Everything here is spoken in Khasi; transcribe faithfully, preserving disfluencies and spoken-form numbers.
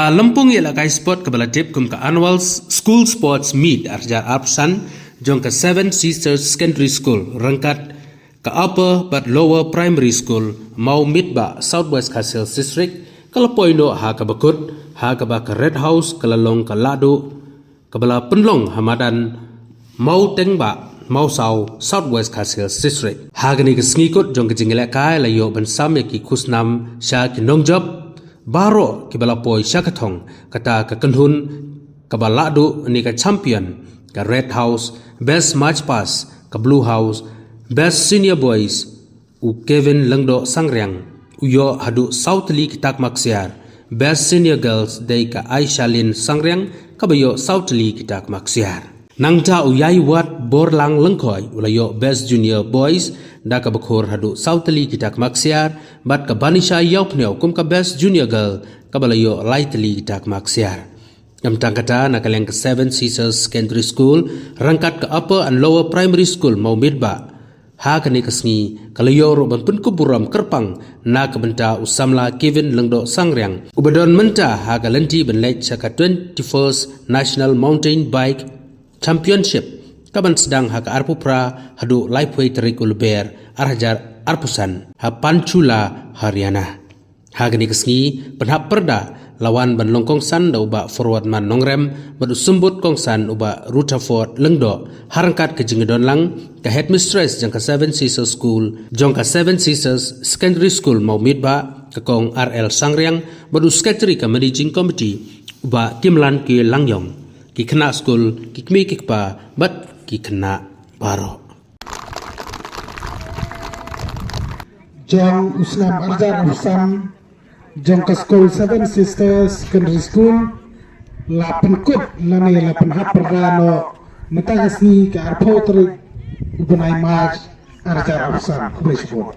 A lympung ïalehkai sport kaba la tip kum ka Annual School Sports Meet ar hajar arphew san jong ka Seven Sisters Secondary School ryngkat ka Upper bad Lower Primary School, Mawmitbah, South West Khasi Hills District, ka la poi noh ha kaba kut, ha kaba ka Red House ka la long ka lahduh kaba la pynlong ha madan Mawtengbah, Mawsaw, South West Khasi Hills District. Ha kane ka sngi kut jong ka jingïalehkai la ïoh ban sam ïa ki khusnam sha ki nongjop baroh kiba la poi sha ka thong, kata ka kynhun kaba lahduh ne ka champion, ka Red House, Best March Past, ka Blue House, Best Senior Boys, u Kevin Lyngdoh Sangriang u ïoh haduh saw tylli ki takma ksiar. Best Senior Girls dei ka Aishalin Sangriang kaba ïoh saw tylli ki takma ksiar. Nangta u Ïaiwat Borlang Lyngkhoi u la ïoh Best Junior Boys da kaba khur haduh saw tylli ki takma ksiar, bad ka Banisha Ïawphniaw kum ka Best Junior Girl kaba la ïoh lai tylli ki takma ksiar. Ym tang kata, na ka liang ka Seven Sisters Secondary School ryngkat ka Upper and Lower Primary School Mawmitbah, ha kane ka sngi ka la ïoh ruh ban pynkup burom kyrpang na ka bynta u samla Kevin Lyngdoh Sangriang uba don mynta ha ka lynti ban leit sha ka twenty-first National Mountain Bike Championship kaban sdang ha ka arphew phra haduh laiphew tarik u Lber ar hajar arphew san ha Panchkula, Haryana. Ha kane ka sngi pynhap pyrda la wan ban long kongsan da u Bah Forwardman Nongrem bad u symbud kongsan u Bah Rutherford Lyngdoh, ha ryngkat ka jingdon lang ka Headmistress jong ka Seven Sisters School, jong ka Seven Sisters Secondary School Mawmitbah, ka Kong R L Sangriang, bad u Secretary ka Managing Committee u Bah Kimlan K Langiong, ki khynnah skul, ki kmie ki kpa bad ki khynnah baroh. Jong u snem ar hajar arphew san jong ka skul Seven Sisters Secondary School la pynkut lane la pynhap pyrda noh mynta ka sngi ka arphew tarik u bnai March ar hajar arphew san. Khublei shibun.